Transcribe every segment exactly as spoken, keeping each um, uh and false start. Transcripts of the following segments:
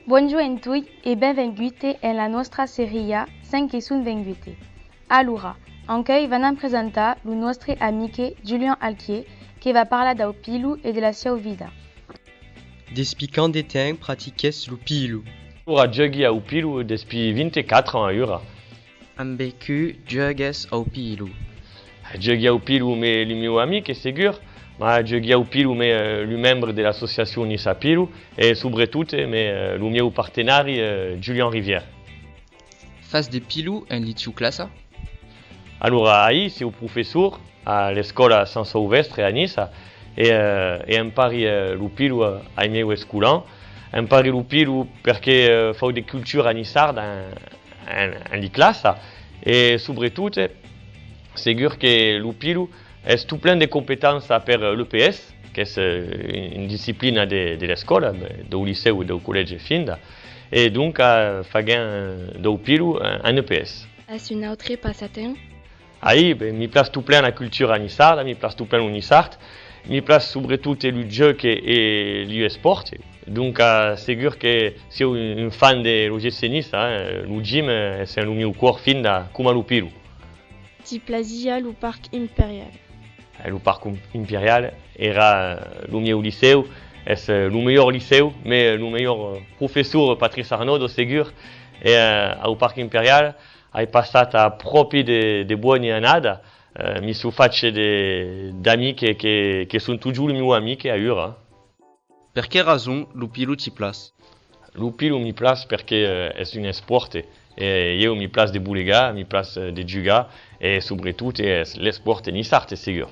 Bonjorn en toi e benvengut en la nòstra seria Cent que son venguts. Alora, ancuei v'anam presentar lo nòstre amic Julian Alquier que va parlar dau pilo e de la sieu vida. Despí quant de temps practiques lo pilo? Ora jògui au pilo despí vint-e-quatre ans aüra. Ambe cu jògues au pilo? Jògui au pilo me lu mieu amic, segur, ma jògui au pilo me, eh, lu membre de l'associacion Niça Pilo e, subretot, eh, me, eh, lu mieu partenari, eh, Julian Rivière. Fas de pilo en li tieu classa? Alora, ai, sieu professor a l'escòla Sant Sauvèstre a Niça e, eh, e empari, eh, lo pilo, eh, ai mieu escolans. Empari lo pilo perque, eh, fau de cultura niçarda en, en, en li classa e, subretot, eh, segur que lo pilo es tot plen de competença per, eh, l'E P S, qu'es, eh, una disciplina de, de l'escòla, dau licèu e dau collègi finda, e donc, eh, faguem, eh, dau pilo en, en E P S. As un autre passatemps? Ai, ben, mi plas tot plen la cultura niçarda, mi plas tot plen lo niçard, mi plas subretot lo jòc e, e li espòrts. Donc, eh, segur que sieu un, un fan de l'O G C Niça, eh, lo gym, eh, es en lo mieu còr finda coma lo pilo. Ti plasia lo Parc Imperial? Eh, lo Parc Im-, Imperial èra, eh, lo mieu licèu, es, eh, lo melhor licèu, me, eh, lo melhor, eh, professor, Patrice Arnaud, segur, e, eh, au Parc Imperial, ai passat apròpi de, de bòni annadas, eh, mi sieu fach de, d'amics que, que, que son totjorn lu mieu amics aüra. Per que rason lo pilo ti plas? Lo pilo mi plas perque, eh, es un espòrt, e ieu mi plas de bolegar, mi plas, eh, de jugar, e subretot es l'espòrt niçard, segur.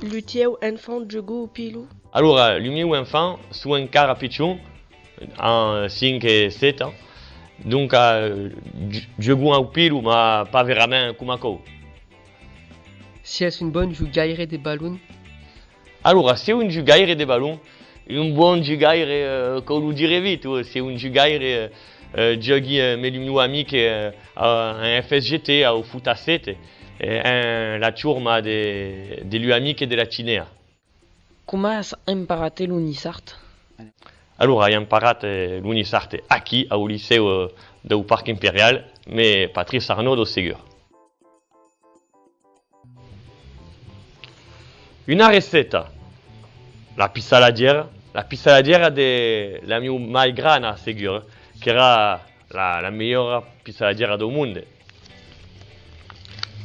Lu tieu enfants jògon au pilo? Alora, lu mieu enfants son encara pichons, an cinc e sèt ans, donc, eh, j-, jògon au pilo, ma pas verament coma aquò. Siás un bon jogaire de balon? Alora, sieu un jogaire de balon, un bon jogaire, eh, cau lo dire vite, eh, sieu un jogaire, eh, eh, jògui, eh, me lu mieu amic, eh, a, en F S G T, au foot a sèt, eh, en la chorma de, de lu amic de la Chinea. Coma as emparat lo niçard? Alora, ai emparat, eh, lo niçard aquí, au licèu, eh, dau Parc Imperial, me Patrice Arnaud, segur. Una receta. La pissaladiera, la pissaladiera de la mieu mai grana, segur, qu'èra la, la melhora pissaladiera dau monde.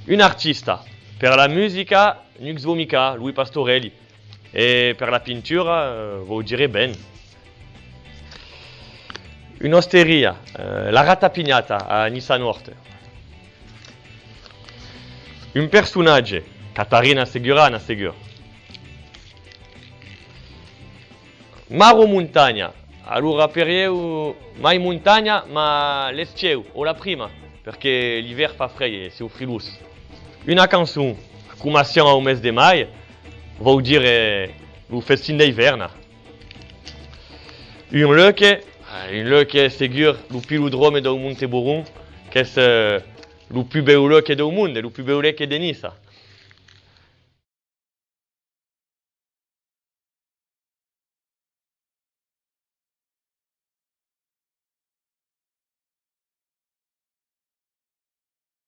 Un artista, per la musica, Nux Vomica, Louis Pastorelli, e per la pintura, eh, vau dire Ben. Una osteria, eh, La Rata Pignata a Niça Nòrd. Un personatge, Catarina Segurana, segur. Mar o montanha? Alora per ieu, mai montanha, ma l'estiu o la prima, perque l'ivèr fa freg e sieu frilós. Una cançon, coma siam au mes de mai, vau dire lo festin d'ivèrn. Un luec, un luec segur, lo pilodròme dau Monteboron, qu'es, eh, lo pus bèu luec dau monde, lo pus bèu luec de Niça.